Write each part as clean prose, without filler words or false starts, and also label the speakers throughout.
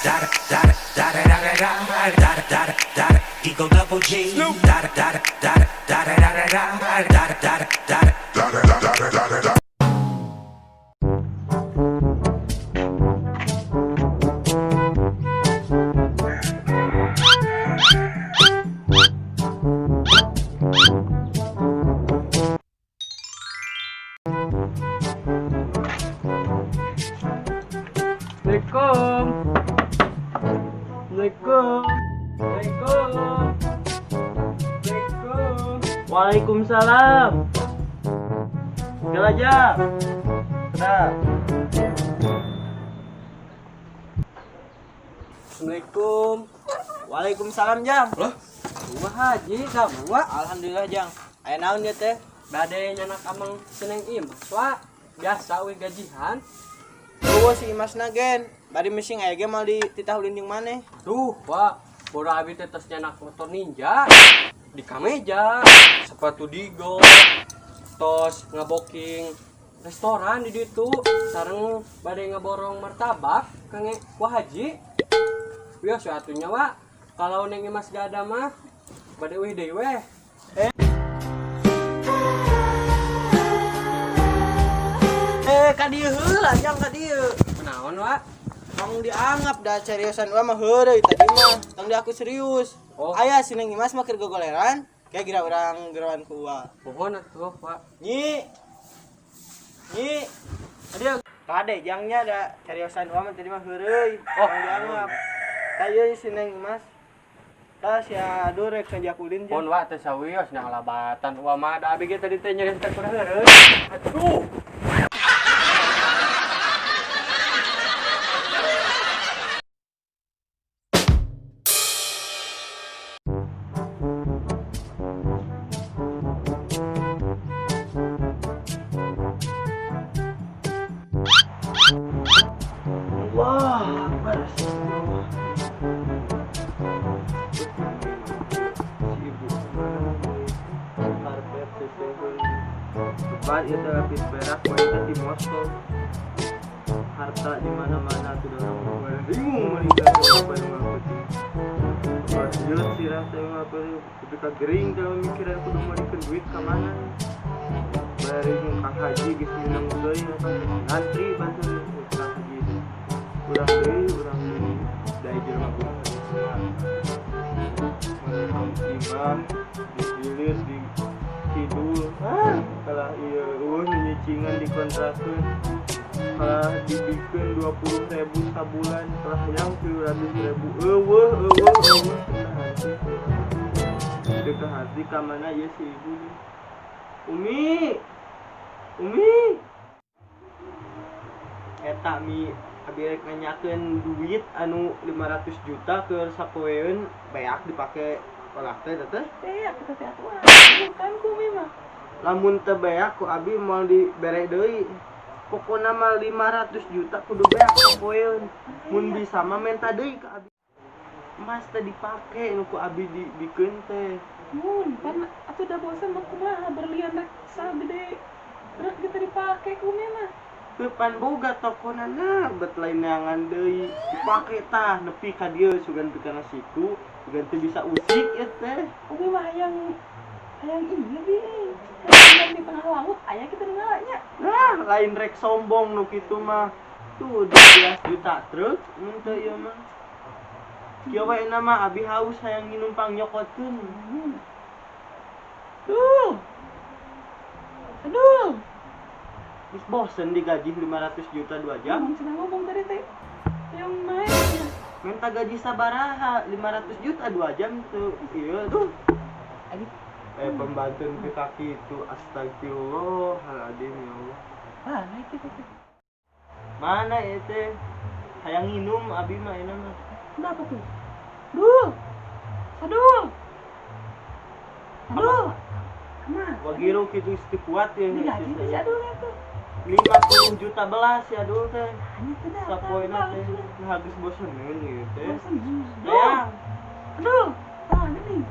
Speaker 1: Da da da da da da da da da da Eagle double G. Da da da da da da da da da da da da da da da da.
Speaker 2: Assalamualaikum. Assalamualaikum. Assalamualaikum. Assalamualaikum.
Speaker 3: Waalaikumsalam. Segala aja. Sudah.
Speaker 2: Assalamualaikum.
Speaker 3: Waalaikumsalam, Jang.
Speaker 2: Loh, Wah haji kamu wa.
Speaker 3: Alhamdulillah, Jang. Aya naon ya teh?
Speaker 2: Bade nyandak ameng si Neng Imas wa. Biasa we gajihan.
Speaker 3: Eueuh si Imasna gen. Bari mising aya ge mal dititah ulin jeung maneh.
Speaker 2: Duh, wa. Bora abi teh tos nyandak motor Ninja. Di kameja, sepatu Digo. Tos ngaboking restoran di ditu sareng bade ngaborong martabak kangge Wa Haji. Wios we atuh nya wa. Kalau Neng Imas gak ada mah bade uih deui weh.
Speaker 3: Eh, ka dieu heula, Jang, ka dieu.
Speaker 2: Kunaon wa?
Speaker 3: Tong dianggap dah seriusan gua mah heureuy tadi mah. Tong di aku serius.
Speaker 2: Oh.
Speaker 3: Aya si Neng Imas mah keur gogoleran, kayak gira urang geroan ku Uwa.
Speaker 2: Pohon atuh wa.
Speaker 3: Nyi. Nyi.
Speaker 2: Aduh,
Speaker 3: Kade jangnya da cariosan Uwa mah tadi mah heureuy.
Speaker 2: Oh.
Speaker 3: Tong dianggap. Tah ieu si Neng Imas. Tah si Adu rek ngajak ulin
Speaker 2: pon
Speaker 3: jeung.
Speaker 2: wa teh sawios nah labatan wa mah da abi ge tadi teh nyeri teh kurang heureuy. Aduh.
Speaker 3: Allah Akbar. Astagfirullah. Si ibu karpet seseheun. Tepat ieu teh lapis perak wanita di Moskow. Harta di mana-mana tuh orang bingung menikah sama apa yang ngangkutin. Lanjut sirah teh mah apa tapi ka gering teh mikiran kudu meulikeun duit ka mana. Bari jeung Kang Haji geus minang deui ngantri batur Kang Haji teh. Urang deui urang deui da jelema beunghar mun imam di hilir di kidul ah kalah ieu eueuh nu nyicingan dikontrakeun kalah dibikeun 20.000 sabulan kalah hayang 300.000 eueuh eueuh eueuh teu ka hati ka mana ieu si ibu nih. Umi Umi eta mi abi rek nanyakeun duit anu 500 juta keur sapoeun beak dipake olah teh teh.
Speaker 4: Beak kita teh atuh. Bukan ku mi mah.
Speaker 3: Lamun teu beak ku abi moal dibere deui. Pokona mah 500 juta kudu beak sapoeun. Mun bisa mah menta deui ka abi. Emas teh dipake nu ku abi dibikeun teh.
Speaker 4: Mun pan atuh da bosan mah kumaha berlian rek sagede rek kita dipake ku mi mah.
Speaker 3: Teu pan boga tokonana bet lain neangan deui. Dipake tah nepi ka dieu sugan pikana siku, sugan teu bisa usik ieu teh.
Speaker 4: Umi mah hayang hayang ieu bi. Hayang di tengah laut aya kita ngalanya.
Speaker 3: Nah, lain rek sombong nu kitu mah. Tuh 12 juta truk mun teu ieu mah. Kieu we mah abi haus hayang nginum pang nyokotkeun. Tuh,
Speaker 4: Aduh,
Speaker 3: geus bosen digaji 500 juta 2 jam.
Speaker 4: ngomong cenah ngomong tadi teh. Yang main ya.
Speaker 3: Minta gaji sabaraha 500 juta 2 jam tuh. Iya tuh.
Speaker 4: Aduh,
Speaker 3: Pembantu ke kaki itu astagfirullahaladzim ya Allah.
Speaker 4: mana itu teh?
Speaker 3: Mana ya teh? Hayang nginum abi mah ini mah.
Speaker 4: Kenapa tuh? Dul. Sadul. Sadul. Kemana?
Speaker 3: Wagiru kitu geus teu kuat ya.
Speaker 4: Digaji teh si Adul tuh.
Speaker 3: 50 juta belas ya dul teh.
Speaker 4: Hanya teh dah.
Speaker 3: Sapoena teh nah geus boseneun ieu teh.
Speaker 4: Bosen.
Speaker 3: Dayang,
Speaker 4: Aduh. Ah, ini.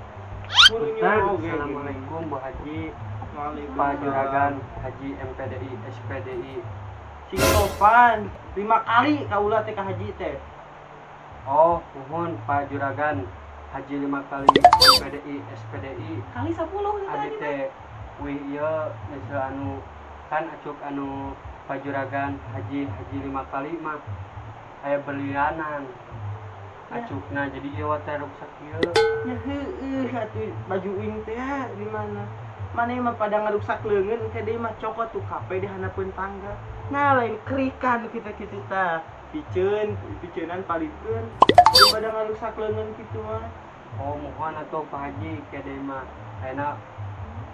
Speaker 3: kudu
Speaker 2: Punten,
Speaker 3: nyuruh oge gini.
Speaker 2: Assalamualaikum Bu Haji, Pak
Speaker 3: Waalaikumsalam.
Speaker 2: Juragan Haji MPDI SPDI.
Speaker 3: Sing sopan 5 kali kaula teh ka haji teh.
Speaker 2: Oh, muhun Pak Juragan Haji 5 kali PDI SPDI
Speaker 4: kali 10
Speaker 2: abi teh wih ieu nyesel anu kan acuk anu Pak Juragan Haji 5 kali mah aya berlianan acukna jadi ieu teh ruksak ieu
Speaker 3: nya heueuh atuh baju uing teh di mana maneh mah pada ngaruksak leungeun engke deui mah cokot tuh kape di handapeun tangga nah lain kerikan kita-kitu tah piceun piceunan palikeun daripada ngarusak leungeun kitu mah.
Speaker 2: Oh muhun atuh Pak Haji kede mah ayeuna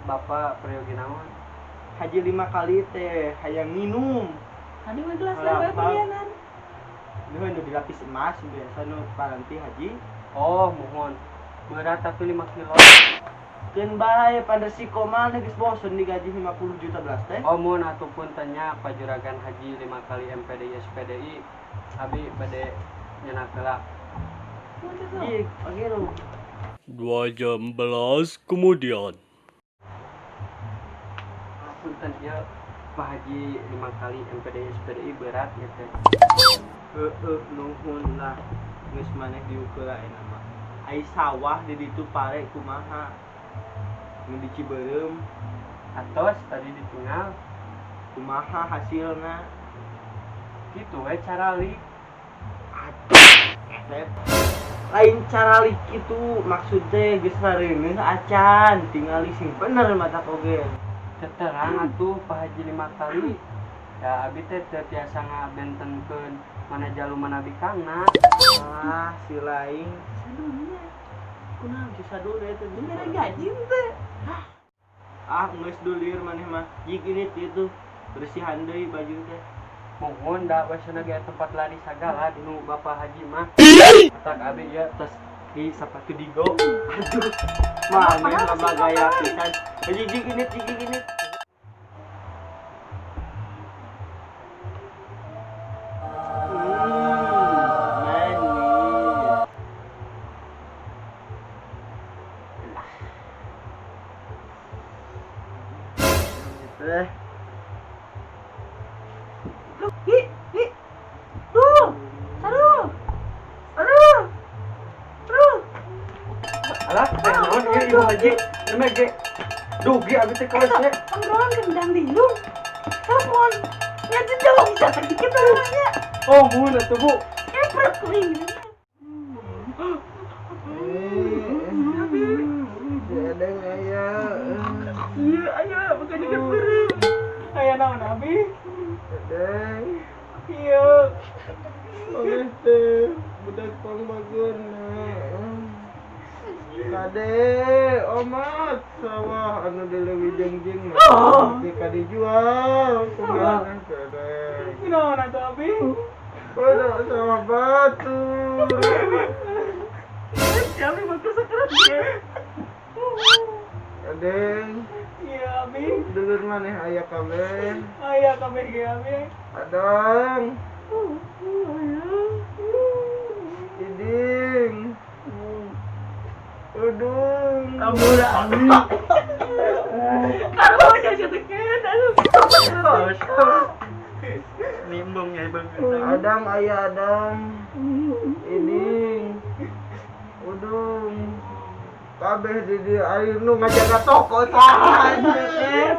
Speaker 2: Bapak peryogi naon?
Speaker 3: Haji 5 kali teh hayang minum.
Speaker 4: Tadi mah gelas bae berlianan.
Speaker 3: Nuhun nu dilapis emas biasa nu paranti Haji.
Speaker 2: Oh muhun. Berat tapi 5 kilo.
Speaker 3: Keun bae pan resiko mah geus bosen digaji 50 juta belas teh.
Speaker 2: Oh mun atuh punten nya Pak Juragan Haji 5 kali MPDI SPDI abi bade nyenak heula.
Speaker 3: Iya, oke lu.
Speaker 2: 2 jam belas kemudian. Punten ieu Pak Haji 5 kali MPDI SPDI berat ieu teh.
Speaker 3: Heueuh nuhun lah geus maneh diukur ayeuna mah. Ai sawah di ditu pare kumaha? Nu di Cibeureum
Speaker 2: atos tadi ditinggal
Speaker 3: kumaha hasilna?
Speaker 2: Kitu we caralik.
Speaker 3: Aduh, keset. Lain caralik kitu maksud teh geus rareuneuh acan tingali sing bener mata oge.
Speaker 2: Terang atuh Pak Haji 5 kali. Ya abi teh teu tiasa ngabentenkeun mana jalu mana bikangna.
Speaker 3: Ah, si lain.
Speaker 4: Sadunya.
Speaker 3: Kunaon si sadul teh
Speaker 4: mere gaji teh.
Speaker 3: Ah, geus dulir maneh mah. Jig ini itu bersihan deui baju teh.
Speaker 2: Mohon da wesena ge tempat lari sagala dinu Bapak Haji mah. Otak abi ieu tos di sepatu Digo.
Speaker 3: Aduh, maneh mah gaya pisan. Jig ini, jig ini.
Speaker 2: Alah, teh naon ieu Ibu Haji? Emang ge dugi abi teh ka WC.
Speaker 4: Panggolan kendang dindung. Telepon. Nya jauh bisa teh kitu nya.
Speaker 2: Oh, mun atuh Bu.
Speaker 4: Kepret kuing.
Speaker 3: Dedeng aya.
Speaker 4: Iya, aya bukan juga beureum. Aya naon abi?
Speaker 3: Dedeng.
Speaker 4: Iya.
Speaker 3: Maneh teh budak pangbageurna. Kade omat sawah anu dileuwih jengjing mah teu dijual kumaha kade.
Speaker 4: Kunaon atuh abi?
Speaker 3: Pada sawah batu.
Speaker 4: Kami mah kesekret ge.
Speaker 3: Kadeng.
Speaker 4: Iya abi.
Speaker 3: Dulur maneh aya kabeh.
Speaker 4: Aya kabeh ge abi.
Speaker 3: Adang. Iding. Udung.
Speaker 4: Kabur. Kabur aja teken. Aduh.
Speaker 2: Nimbung ya bang.
Speaker 3: Adang aya adang. Iding. Udung. Kabeh di dieu air nu ngajaga toko saha teh.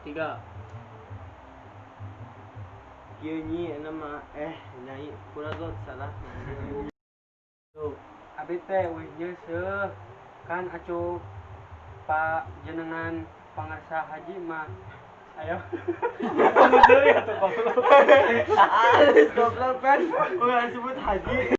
Speaker 2: Tiga.
Speaker 3: Kieu nyi nama nyai kurang salah.
Speaker 2: Tuh, abi teh wih nyeuseuh kan acuk Pak jenengan pangarsa haji mah. Ayo.
Speaker 3: Kamu deui atuh goblok. Goblok kan, ulah sebut haji.